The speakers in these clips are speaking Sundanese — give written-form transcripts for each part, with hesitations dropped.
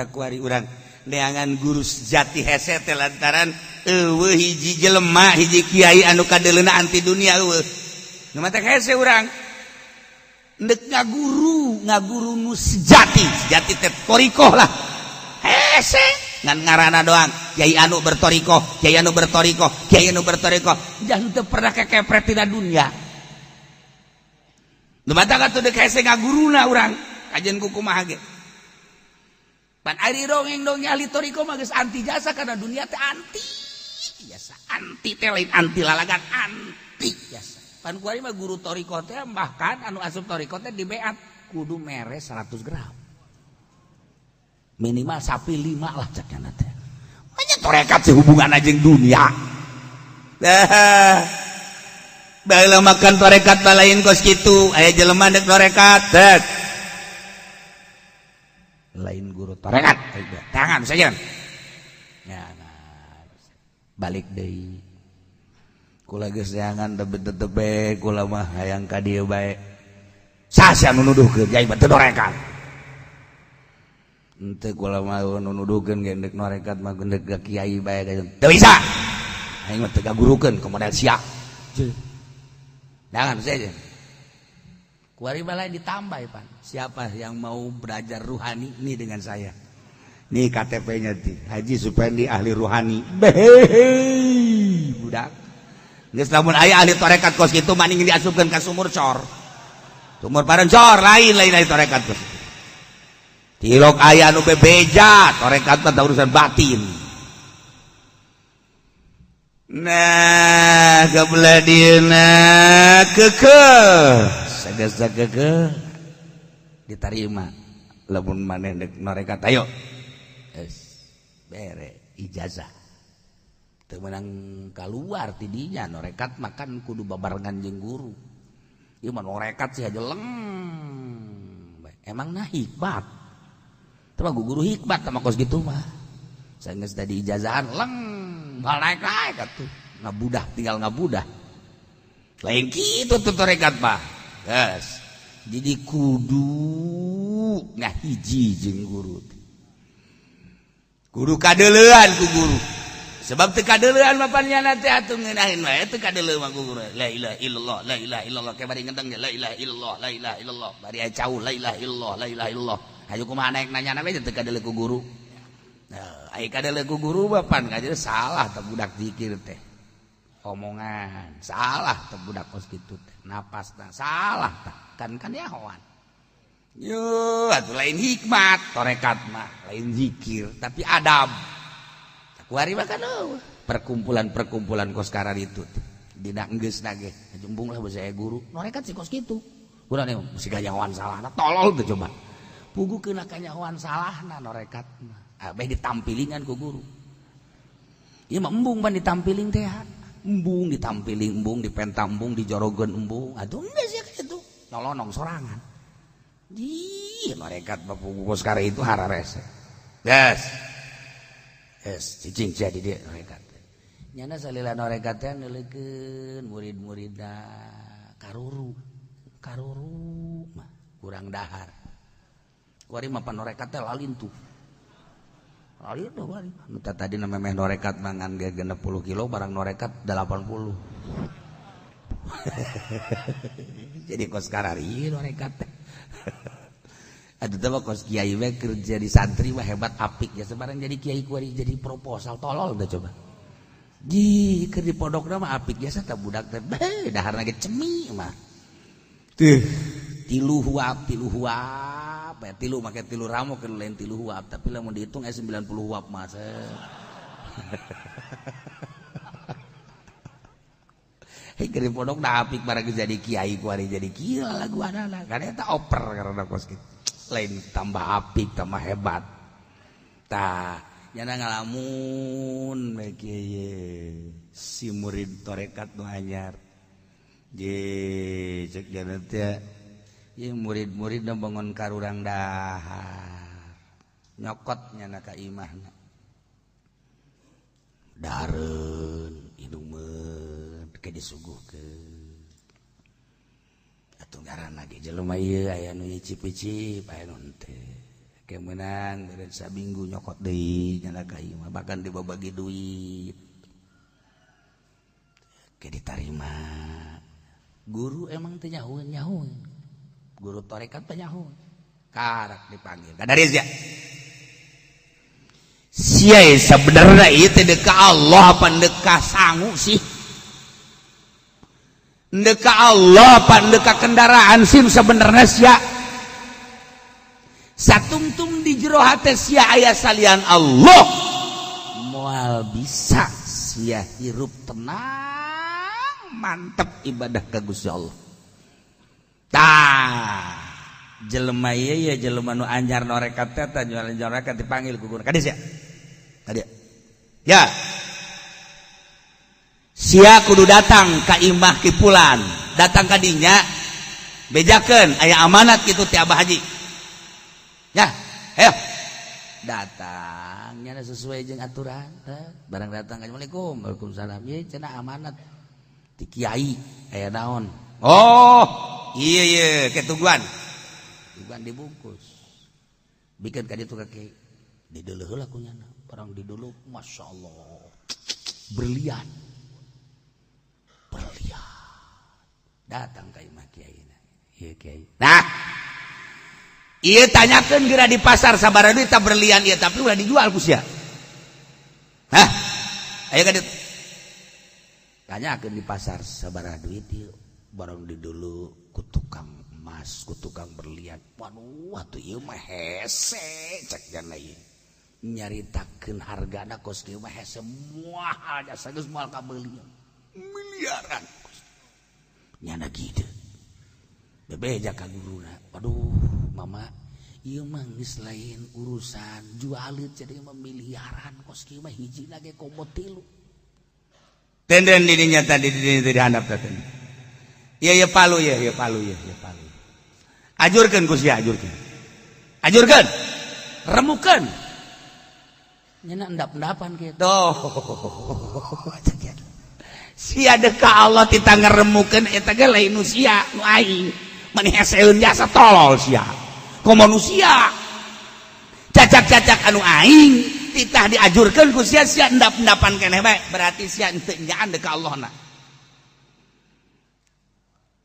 Kuari urang neangan guru sejati hese teh lantaran eueuh hiji jelema hiji kiai anu kadeuleuna anti dunia eueuh. Nu matak hese urang ndek ngaguru ngaguru nu sejati, sejati teh thoriqoh lah. Hese ngan ngaranna doang kiai anu berthoriqoh, kiai anu berthoriqoh, kiai anu berthoriqoh, jangan teu pernah kekepret tina dunia. Nu matak atuh deuk hese ngaguruna urang kajian ku kumaha ge. Pan ari dongeng dongeng ahli thoriqoh mah geus anti jasa karena dunia teh anti jasa, anti teh lain anti lalagan, anti jasa. Pan kuari mah guru thoriqoh teh bahkan anu asup thoriqoh teh dibeat kudu mere 100 gram. Minimal sapi 5 lah cekna teh. Banyak torekat sih hubungan jeung dunia. Dah. Baheula makan torekat lain kos kitu, aya jelema deuk torekat, tet. Lain guru torekat tangan saja ya, nah, balik deui kula geus jangan tebe-tebe kula mah hayang ka dieu bae sasya nu nuduhkeun yai mah teu torekat henteu kula mah nu nuduhkeun ge deuk norekat mah deuk ka kiai bae teu bisa aing mah teu gagurukeun ka model sia jangan saja. Kuari malah ditambah pan. Siapa yang mau belajar ruhani nih dengan saya? Nih KTP-nya ti Haji Supendi ahli ruhani. Behei budak. Geus lamun aya ahli tarekat kos kitu maning diasupkeun ka sumur cor. Sumur parencor lain lain ahli tarekat kos. Tilok aya nu bebeja tarekat mah urusan batin. Nah, kebelah dieuna kekeh sagasa kekeh diterima lamun maneh deuk norekat ayo es bere ijazah teu meunang kaluar ti dinya norekat makan kudu babarengan jeung guru ieu mah norekat sih aja leng emang nah hikmat teu mah guru hikmat sama kos gitu mah sanggeus tadi ijazahan leng bal naik-naik atuh ngabudah tinggal ngabudah lain kitu tuh torekat mah. Yes. Jadi kudu ngahiji jeung guru. Kudu kadeuleuan ku guru. Sebab teu kadeuleuan mah pan nyana teh atuh ngeunaheun wae teu kadeuleuh mah ku guru. La ilaha illallah, la ilaha illallah ke bari ngenteng la ilaha illallah, la ilaha illallah. Bari aya cau la ilaha illallah, la ilaha illallah. Hayu kumaha naek nanyana we teu kadeuleuh ku guru. Nah, aya kadeuleuh ku guru mah pan kajeun salah teh budak zikir teh. Omongan salah teh budak kos kitu teh napasna salah tah kan kan nyahoan yo atuh lain hikmat torekat mah lain zikir tapi adab kuari mah kan perkumpulan-perkumpulan kos karar itu dina geus na ge jembung lah basa guru norekat sih kos kitu urang mesti kanyahoan salahna tolol teh coba pugu keuna kanyahoan salahna norekat mah abeh ditampilingan ku guru ieu mah embung pan ditampiling teh embung ditampiling embung dipentambung dijorogeun embung atuh geus sia kitu nolonong sorangan di mereka bapak sekarang itu hararese yes yes cicing jadi dia mereka nyana salila norekat teh neuleukeun murid-muridna karuru karuru mah kurang dahar kuari mah panorekat teh lalintuh lalintuh kuari nu tadi na memeh norekat mangan ge 60 kilo barang norekat 80 jadi kos karari norekat teh atuh teh mah kos kiai we keur jadi santri mah hebat apik ya sebarang jadi kiai kuari jadi proposal tolol teh coba ji keur di pondokna mah apik biasa teh budak teh beh daharna ge cemi mah tuh tilu huap ya tilu make tilu ramo keur lain tilu huap tapi lamun dihitung aya 90 huap mah hei keur di pondok da apik barang jadi kiai kuari jadi kieu lagu anak kan eta oper karena kos kitu lain tambah apik tambah hebat tah nyana ngalamun we kieu si murid torekat nu anyar je cek jana teh ieu murid-murid nu bangun karurang dahar nyokot nyana ka imahna dareun inumeun ke disuguhkeun atuh ngaranna ge jelema ieu aya nu icip-icip aya nu henteu Ke menang beren saminggu nyokot deui nyana ka ieu mah, bahkan dibabagi duit. Ke ditarima. Guru emang teu nyahueun nyahueun. Guru tarekat teh nyahueun. Karak dipanggil. Kadaris ya. Sia sebenarnya ieu teh deka Allah apa deka sangu sih? Deka Allah apa deka kendaraan sih sebenarnya sia? Satungtung di jero hate sia aya salian Allah, moal bisa sia hirup tenang mantep ibadah ka Gusti Allah. Tah, jelema ieu ya jelema nu anyar norekat teh tah jualan norekat dipanggil ku guru. Kadieu sia. Kadieu. Ya. Sia kudu datang ka imah Ki Pulan, datang ka dinya bejakeun aya amanat kitu ti Abah Haji. Ya, ayo. Datangnya sesuai jeung aturan. Barang datang, "Assalamualaikum." "Waalaikumsalam." "Ieu cenah amanat ti kiai, aya naon?" "Oh, iya iya, ketuguan." Tuguan dibungkus. Bikin ka ditu ka kiai. Dideuleuh heula ku nyana. Barang dideuleuh, Masya Allah. Berlian. Berlian. Datang ka imah kiai. Ieu kiai. Nah, ieu tanyakeun geura di pasar sabaraha duit ta berlian ieu, tapi ulah dijual ku sia. Hah? Ayo ka ditu. Tanyakeun di pasar sabaraha duit ieu. Barang dideuleuh ku tukang emas, ku tukang berlian. Waduh, atuh ieu mah hese cek jana ieu. Nyaritakeun hargana kos kieu mah hese moal jasa geus moal kabeuli. Miliaran. Nyana kitu. Bebeja ka guruna. Waduh, mama, ieu mah geus lain urusan jualeun, jadi mah miliaran kos kieu mah hijina ge komo tilu. Tenden didinya tadi di di handap teh. Iya iya palu ya, iya palu ya, iya palu. Ajurkeun ku sia, ajurkeun. Ajurkeun. Remukeun. Nyana endap-endapan kitu. Sia deka Allah tita ngeremukeun eta ge lain nu sia, nu aing. Mani heseun jasa tolol sia. Komo nu sia. Cacak-cacak anu aing titah diajurkeun ku sia, sia endap-endapan keneh bae. Berarti sia henteu nyaan deka Allah na.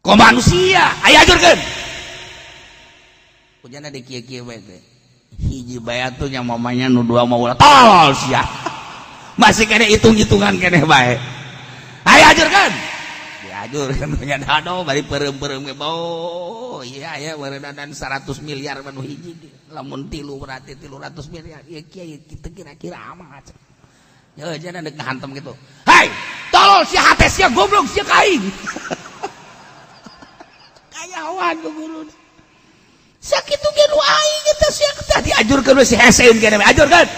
Komo manusia, aya ajurkeun. Kujana di kieu-kieu bae teh. Hiji bae atuh nya mamanya nu dua mah ulah, tolol sia. Masih kene hitung-hitungan keneh bae. Ayo ajurkeun. Diajurkeun nya dado bari peureum-peureum ge bau. Iya ya beureunan 100 miliar mah nu hiji. Lamun tilu berarti 300 miliar. Ieu kieu kitu kira-kira amat. Ya jana dek ngahantem gitu. Hai, tolol sia, hate sia goblok sia ka aing. Kayawan ku guru. Sakitu ge nu aing eta sia teh diajurkeun we si heseun keneh ajurkeun.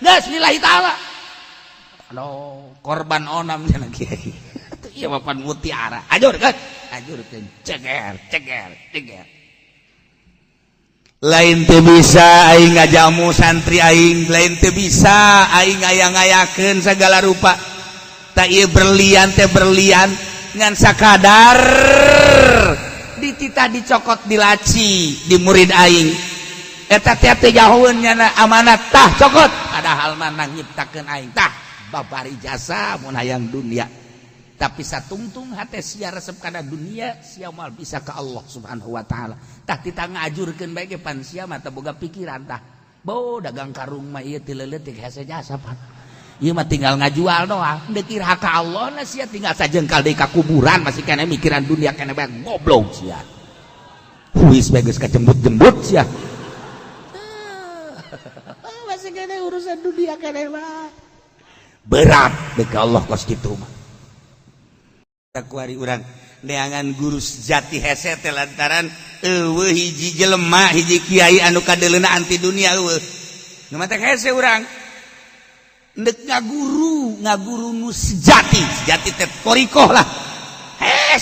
Geus lillahi taala. Aduh, korban onam cenah kiai. Atuh ieu mah pan mutiara. Ajurkeun, ajurkeun ceger, ceger, ceger. Lain teu bisa aing ngajamu santri aing, lain teu bisa aing ngaya-ngayakeun segala rupa. Tak ieu berlian teh berlian ngan sakadar dititah dicokot di laci di murid aing. Eta teh teh jauheun nyana amanat tah cokot, padahal mah nyiptakeun aing tah babari jasa mun hayang dunia. Tapi satungtung hate sia resep kana dunia, sia moal bisa ka Allah Subhanahu wa taala. Tah titah ngajurkeun bae ge pan sia mah teu boga pikiran tah. Bo dagang karung mah ieu ti leuletik hese jasa pan. Ieu mah tinggal ngajual doang. Deuk iraha ka Allah na sia tinggal sajengkal deui ka kuburan masih keneh mikiran dunia keneh bae, goblok sia. Huis bae geus kajembut-jembut sia. Masih keneh urusan dunia keneh mah. Berat deuk Allah kos kitu mah. Kuari urang neangan guru sejati hese teh lantaran eueuh hiji jelema, hiji kiai anu kadeuleuna anti dunia eueuh. Nu matak hese urang ndek ngaguru, ngaguru nu sejati, sejati teh thoriqoh lah. Hese.